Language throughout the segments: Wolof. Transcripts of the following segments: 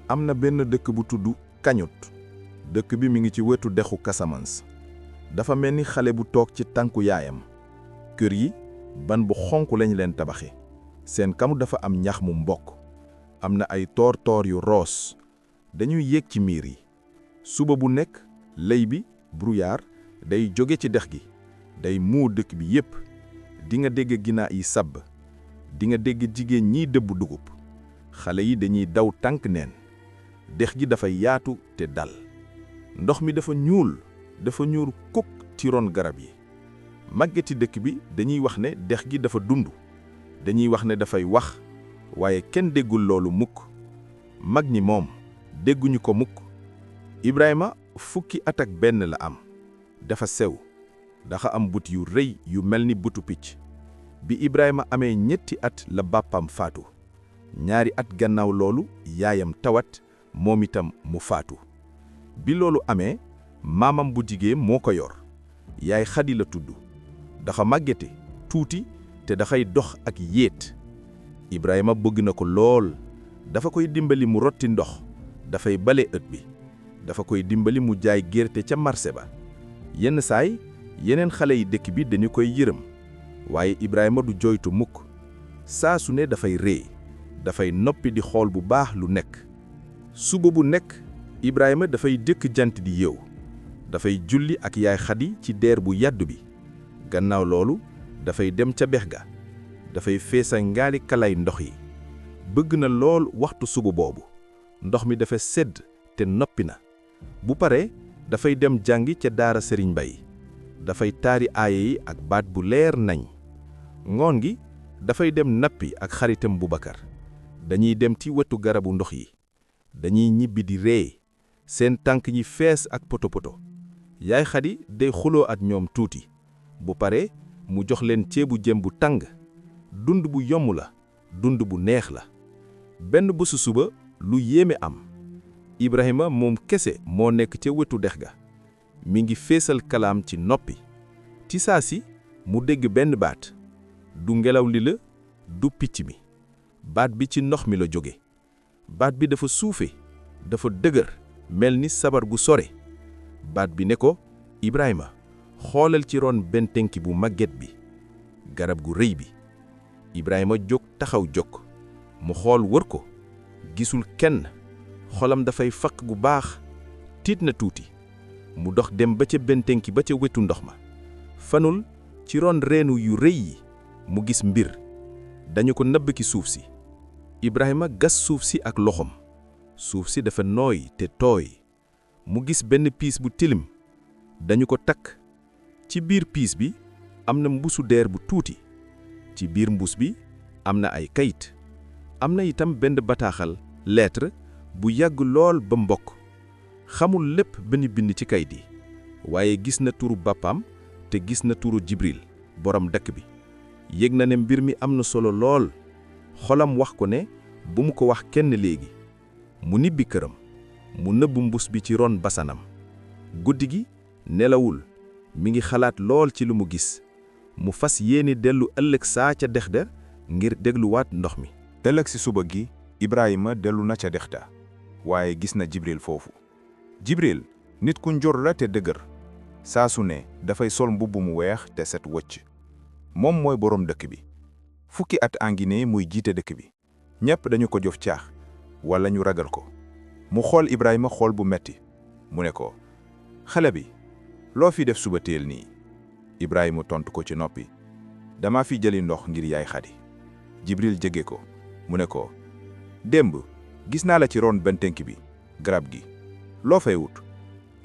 am na benn dëkk bu tudd Kañut dëkk bi mi ngi ci wetu dexu Casamance dafa mel ni xale bu toog ci tànku yaayam kër yi ban bu xonk lañ leen tabaxe seen kaw dafa am ñax mu mbokk am na ay toor-toor yu roos dañuy yéeg ci miir yi suba bu nekk lëy bi brouillard day jóge ci dex gi day muur dëkk bi yépp di nga dégg ginaa yi sàbb di nga dégg jigéen ñiy dëbb dugub xale yi dañuy daw tànk neen dex gi dafa yaatu te dal ndox mi dafa ñuul kuk ci ron garab yi màggeti dëkk bi dañuy wax ne dex gi dafa dund dañuy wax ne dafay wax waaye kenn déggul loolu mukk mag ñi moom dégguñu ko mukk Ibrahima fukki at ak benn la am dafa sew dafa am but yu rëy yu mel ni butu picc bi Ibrahima amee ñetti at la bàppam faatu ñaari at gannaaw loolu yaayam tawat moom itam mu faatu bi loolu amee maamam bu jigéen moo ko yor yaay Xadi la tudd dafa màggete tuuti te dafay dox ak yéet Ibrahima bëgg na ko lool dafa koy dimbali mu rotti ndox dafay bale ëtt bi dafa koy dimbali mu jaay gerte ca marché ba yenn saay yeneen xale yi dëkk bi dañu koy yërëm waaye Ibrahima du jooytu mukk saa su ne dafay ree dafay noppi di xool bu baax lu nekk suba bu nekk Ibrahima dafay dëkk jant di yeew dafay julli ak yaay Xadi ci deer bu yàddu bi gannaaw loolu dafay dem ca bex ga dafay feesa ngaali kalay ndox yi bëgg na lool waxtu suba boobu ndox mi dafa sedd te noppi na bu pare dafay dem jàngi ca daara Sëriñ Mbay dafay taari aaye yi ak baat bu leer nañ ngoon gi dafay dem nappi ak xaritam Bubakar dañuy dem ci wetu garabu ndox yi dañuy ñibbi di ree seen tànk yi fees ak poto-poto yaay Xadi day xuloo ak ñoom tuuti bu pare mu jox leen ceebu jën bu tàng dund bu yomb la dund bu neex la benn bésu suba lu yéeme am Ibrahima moom kese moo nekk ca wetu dex ga mi ngi feesal kalaam ci noppi ci saa si mu dégg benn baat du ngelaw li la du picc mi baat bi ci ndox mi la jóge baat bi dafa suufe dafa dëgër mel ni sabar gu sore baat bi ne ko Ibrahima xoolal ci ron bentenki bu màgget bi garab gu rëy bi Ibrahima jóg taxaw jóg mu xool wër ko gisul kenn xolam dafay faq gu baax tiit na tuuti mu dox dem ba ca bentenki ba ca wetu ndox ma fanul ci ron reenu yu rëy yi mu gis mbir dañu ko nëbb ki suuf si Ibrahima gas suuf si ak loxom suuf si dafa nooy te tooy mu gis benn piis bu tilim dañu ko takk ci biir piis bi am na mbuusu deer bu tuuti ci biir mbuus bi am na ay kayit am na itam benn bataaxal lettre bu yàgg lool ba mbokk xamul lépp ba ñu bind ci kayit yi waaye gis na turu bàppam te gis na turu Jibril borom dëkk bi yëg na ne mbir mi am na solo lool xolam wax ko ne bu mu ko wax kenn léegi mu nibbi këram mu nëbb mbuus bi ci ron basanam guddi gi nelawul mi ngi xalaat lool ci lu mu gis mu fas yéene dellu ëllëg saa ca dex da ngir dégluwaat ndox mi. ëllëg si suba gi Ibrahima dellu na ca dex da waaye gis na Jibril foofu Jibril nit ku njor la te dëgër saa su ne dafay sol mbubb mu weex te set wëcc moom mooy boroom dëkk bi fukki at angi ne muy jiite dëkk bi ñépp dañu ko jof caax walla ñu ragal ko mu xool Ibrahima xool bu metti mu ne ko xale bi loo fi def suba teel nii Ibrahima tontu ko ci noppi dama fi jëli ndox ngir yaay Xadi Jibril jege ko mu ne ko démb gis naa la ci ron bentenk bi garab gi loo fay wut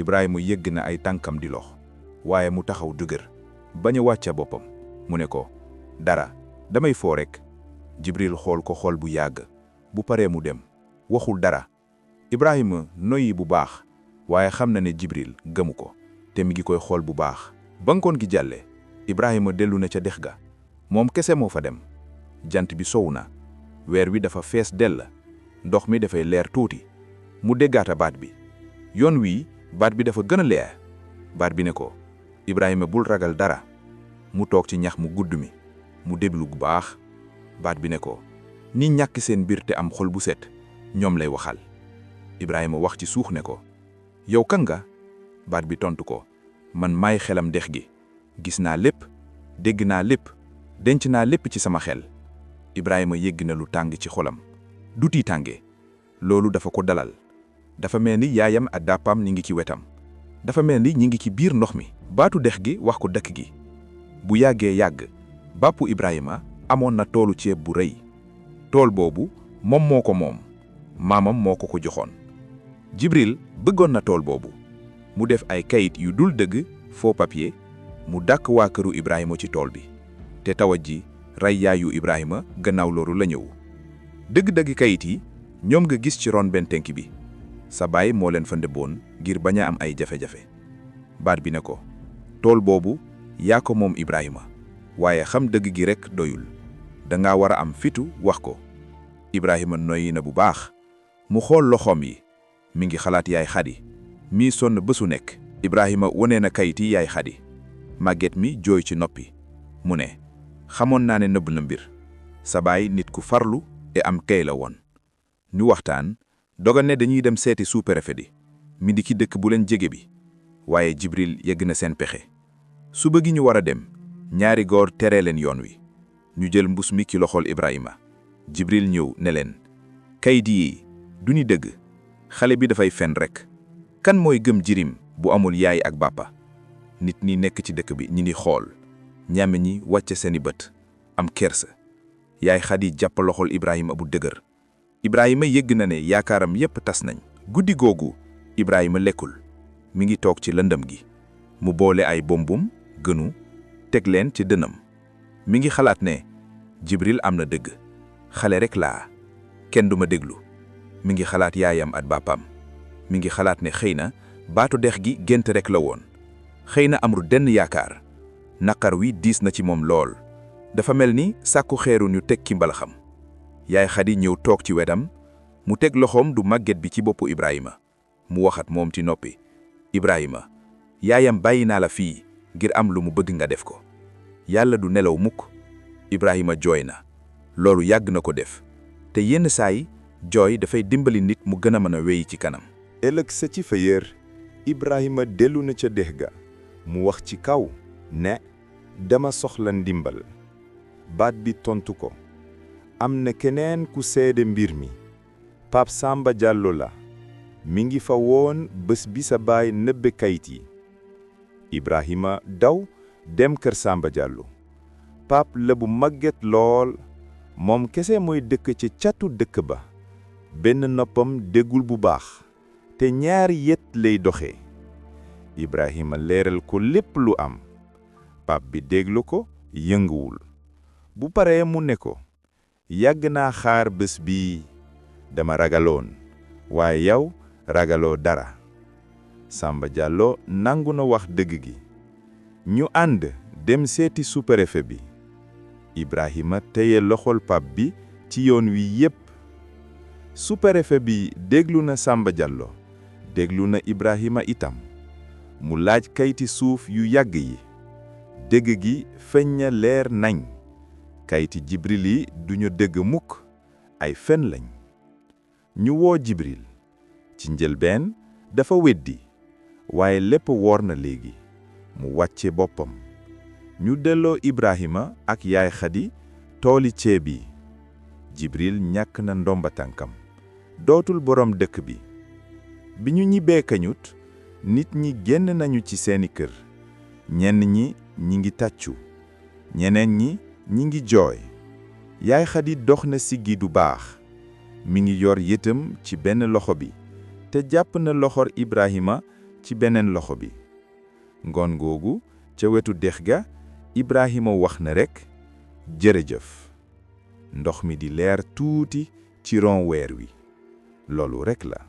Ibrahima yëgg na ay tànkam di lox waaye mu taxaw dëgër bañ a wàcca boppam mu ne ko dara damay foo rekk Jibril xool ko xool bu yàgg bu paree mu dem waxul dara Ibrahima noyyi bu baax waaye xam na ne Jibril gëmu ko te mi ngi koy xool bu baax ba ngoon gi jàlle Ibrahima dellu na ca dex ga moom kese moo fa dem jant bi sow na weer wi dafa fees dell ndox mi dafay leer tuuti mu déggaata baat bi yoon wii baat bi dafa gën a leer baat bi ne ko Ibrahima bul ragal dara mu toog ci ñax mu gudd mi mu déglu bu baax baat bi ne ko ni ñàkk seen mbir te am xol bu set ñoom lay waxal Ibrahima wax ci suux ne ko yow kan nga baat bi tontu ko man maay xelam dex gi gis naa lépp dégg naa lépp denc naa lépp ci sama xel. Ibrahima yégg na lu tàng ci xolam du tiitange loolu dafa ko dalal dafa mel ni yaayam ak dàppaam ñi ngi ci wetam dafa mel ni ñi ngi ci biir ndox mi. baatu dex gi wax ko dëkk gi bu yàggee yàgg bàppu Ibrahima amoon na toolu ceeb bu rëy tool boobu moom moo ko moom maamam moo ko joxoon. Jibril bëggoon na tool boobu mu def ay kayit yu dul dëgg faux papier mu dàkk waa këru Ibrahima ci tool bi te tawat ji rey yaayu Ibrahima gannaaw loolu la ñëw. dëgg-dëgg kayit yi ñoom nga gis ci ron benn tenk bi sa baay moo leen fa ndëbboon ngir bañ a am ay jafe-jafe. baat bi ne ko tool boobu yaa ko moom Ibrahima waaye xam dëgg gi rekk doyul danga war a am fitu wax ko. Ibrahima noyyi na bu baax mu xool loxoom yi mi ngi xalaat yaay Xadi mii sonn bésu nekk. Ibrahima wone na kayit yi yaay Xadi màgget mi jooy ci noppi mu ne xamoon naa ne nëbb na mbir sa baay nit ku farlu e am kay la woon. ñu waxtaan dogal ne dañuy dem seeti sous-préfet di mi di ki dëkk bu leen jege bi waaye Jibril yegg na seen pexe. suba gi ñu war a dem ñaari góor tere leen yoon wi ñu jël mbus mi ci loxol Ibrahima. Jibril ñëw ne leen kayit yi du ñu dëgg xale bi dafay fen rekk kan mooy gëm jirim bu amul yaay ak bàppa. nit ñi nekk ci dëkk bi ñi ngi xool ñàmme ñi wàcce seeni bët am kersa. yaay Xadi jàpp loxol Ibrahima bu dëgër. Ibrahima yëgg na ne yaakaaram yépp tas nañ. guddi googu Ibrahima lekkul mi ngi toog ci lëndëm gi mu boole ay bombum gënu teg leen ci dënam mi ngi xalaat ne Jibril am na dëgg xale rekk laa kenn duma déglu. mi ngi xalaat yaayam at bàppam mi ngi xalaat ne xëy na baatu dex gi gént rekk la woon xëy na amul denn yaakaar. naqar wi diis na ci moom lool dafa mel ni sàkku xeeru ñu teg ci mbalaxam. yaay Xadi ñëw toog ci wetam mu teg loxoom du màgget bi ci boppu Ibrahima mu waxat moom ci noppi Ibrahima yaayam bàyyi naa la fii ngir am lu mu bëgg nga def ko yàlla du nelaw mukk. Ibrahima jooy na loolu yàgg na ko def te yenn saay jooy dafay dimbali nit mu gën a mën a wéy ci kanam. ëllëg sa ci fayeer Ibrahima dellu na ca dex ga mu wax ci kaw ne dama soxla ndimbal. baat bi tontu ko am na keneen ku seede mbir mi Pape Samba Diallo la mi ngi fa woon bés bi sa baay nëbbe kayit yi. Ibrahima daw dem kër Samba Diallo. Pape la bu màgget lool moom kese mooy dëkk ci catu dëkk ba benn noppam déggul bu baax te ñaari yet lay doxe. Ibrahima leeral ko lépp lu am. Pape bi déglu ko yënguwul bu paree mu ne ko yàgg naa xaar bés bii dama ragaloon waaye yow ragaloo dara. Samba Diallo nangu na wax dëgg gi. ñu ànd dem seeti sous-préfet bi. Ibrahima téye loxol Pape bi ci yoon wi yépp. sous-préfet bi déglu na Samba Diallo déglu na Ibrahima itam mu laaj kayiti suuf yu yàgg yi. dëgg gi feeñ na leer nañ kayiti Jibril yi duñu dëgg mukk ay fen lañ. ñu woo Jibril ci njëlbeen dafa weddi waaye lépp woor na léegi mu wàcce boppam. ñu delloo Ibrahima ak yaay Xadi tooli ceeb yi. Jibril ñàkk na ndomba tànkam dootul boroom dëkk bi. bi ñu ñibbee Kañut nit ñi génn nañu ci seeni kër ñenn ñi ngi tàccu ñeneen ñi ngi jooy. yaay Xadi dox na siggi du baax mi ngi yor yëtam ci benn loxo bi te jàpp na loxor Ibrahima ci beneen loxo bi. ngoon googu ca wetu dex ga Ibrahima wax na rekk jërëjëf. ndox mi di leer tuuti ci ron weer wi loolu rekk la.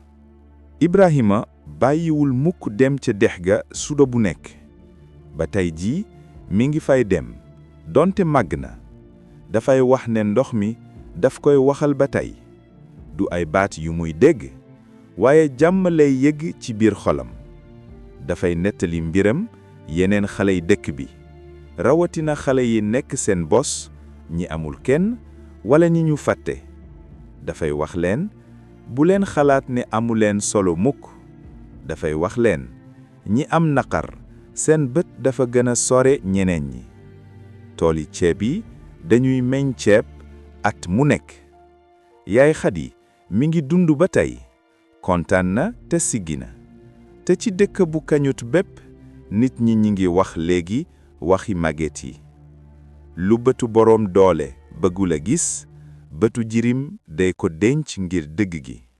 Ibrahima bàyyiwul mukk dem ca dex ga suba bu nekk ba tey jii mi ngi fay dem donte màgg na dafay wax ne ndox mi daf koy waxal ba tey du ay baat yu muy dégg waaye jàmm lay yëgg ci biir xolam. dafay nettali mbiram yeneen xale yi dëkk bi rawatina xale yi nekk seen bos ñi amul kenn wala ñi ñu fàtte. dafay wax leen bu leen xalaat ne amuleen solo mukk. dafay wax leen ñi am naqar seen bët dafa gën a sore ñeneen ñi. tooli ceeb yi dañuy meññ ceeb at mu nekk. yaay Xadi mi ngi dund ba tey kontaan na te siggi na. te ci dëkk bu kañut bépp nit ñi ngi wax léegi waxi màgget yi. lu bëtu boroom doole bëggul a gis bëtu jirim day ko denc ngir dëgg gi.